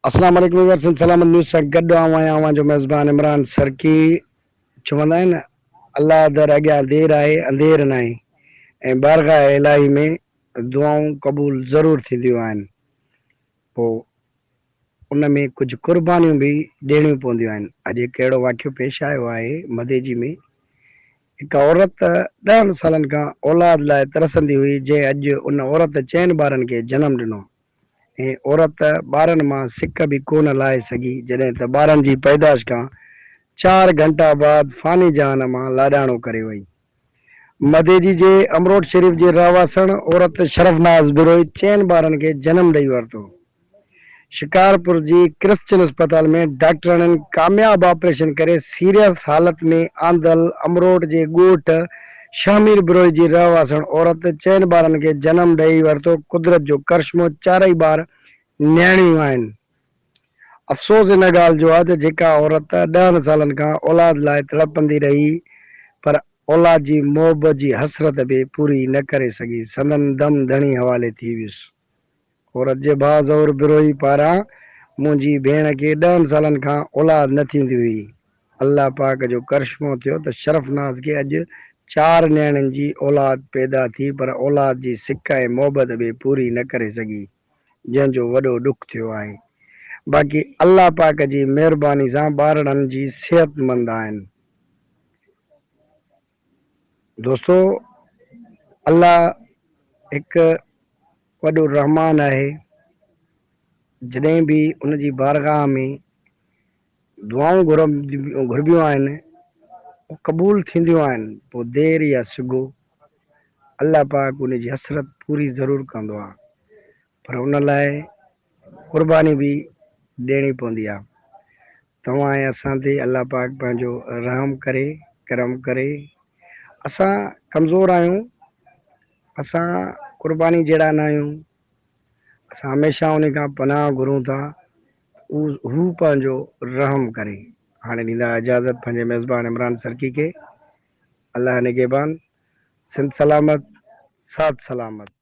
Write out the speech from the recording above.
اسلام عليڪم ويورز سنڌ سلامت نيوز سان گڏ آئون آهيان اوهان جو ميزبان عمران سرڪي چوندا آهن الله در اڳيان دير آهي انڌير ناهي ۽ بارگاهه الاهي ۾ دعائون قبول ضرور ٿينديون آهن پوء ان ۾ ڪجهه قربانيون به ڏيڻيون پونديون آهن اڄ هڪ اهڙو واقعو پيش آيو آهي مديجي ۾ هڪ عورت ڏهن سالن کان اولاد لاء ترسندي هئي جنهن اڄ ان عورت چئن ٻارن کي جنم ڏنو ۽ عورت ٻارن مان سڪ به ڪونه لاهي سگهي، جڏهن ته ٻارن جي پيدائش کان چار گهنٽا بعد فاني جهان مان لاڏاڻو ڪري وئي. مديجي جي امروٽ شريف جي رهواسڻ عورت شرف ناز بروهي چئن ٻارن کي جنم ڏئي ورتو. شڪارپور جي ڪرسچن اسپتال ۾ ڊاڪٽرن ڪامياب آپريشن ڪري سيريس حالت ۾ آندل امروٽ جي ڳوٺ شهمير بروهي جي رهواسڻ عورت چئن ٻارن کي جنم ڏئي ورتو، قدرت جو ڪرشمو چارئي ٻار نياڻيون آهن. افسوس ان ڳالهه جو آهي ته جيڪا عورت ڏهن سالن کان اولاد لاء تڙپندي رهي پر اولاد جي محبت جي حسرت به پوري نه ڪري سگهي سندن دم ڌڻي حوالي ٿي ويس. عورت جي ڀاء ظهور بروهي پاران منهنجي ڀيڻ کي ڏهن سالن کان اولاد نه ٿيندي هئي. الله پاڪ جو ڪرشمو ٿيو ته شرف ناز کي اڄ چار نياڻين جي اولاد پيدا ٿي پر اولاد جي سڪ ۽ محبت به پوري نه ڪري سگهي جنهن جو وڏو ڏک ٿيو آهي. باقي الله پاڪ جي مهرباني سان ٻارڙن جي صحت مند آهن. دوستو الله هڪ وڏو رحمان آهي جڏهن به ان جي بارگاهه ۾ دعائون گهربيون آهن اهي قبول ٿينديون آهن پوء دير يا سگهو الله پاڪ ان جي حسرت پوري ضرور ڪندو آهي پر ان لاء قرباني به ڏيڻي پوندي آهي توهان ۽ اسان تي الله پاڪ پنهنجو رحم ڪري ڪرم ڪري اسان ڪمزور آهيون اسان قرباني جهڙا نه آهيون اسان هميشه ان کان پناهه گهرون ٿا هو پنهنجو رحم ڪري هاڻي ڏيندا اجازت پنهنجي ميزبان عمران سرڪي کي الله نگهبان سنڌ سلامت ساٿ سلامت.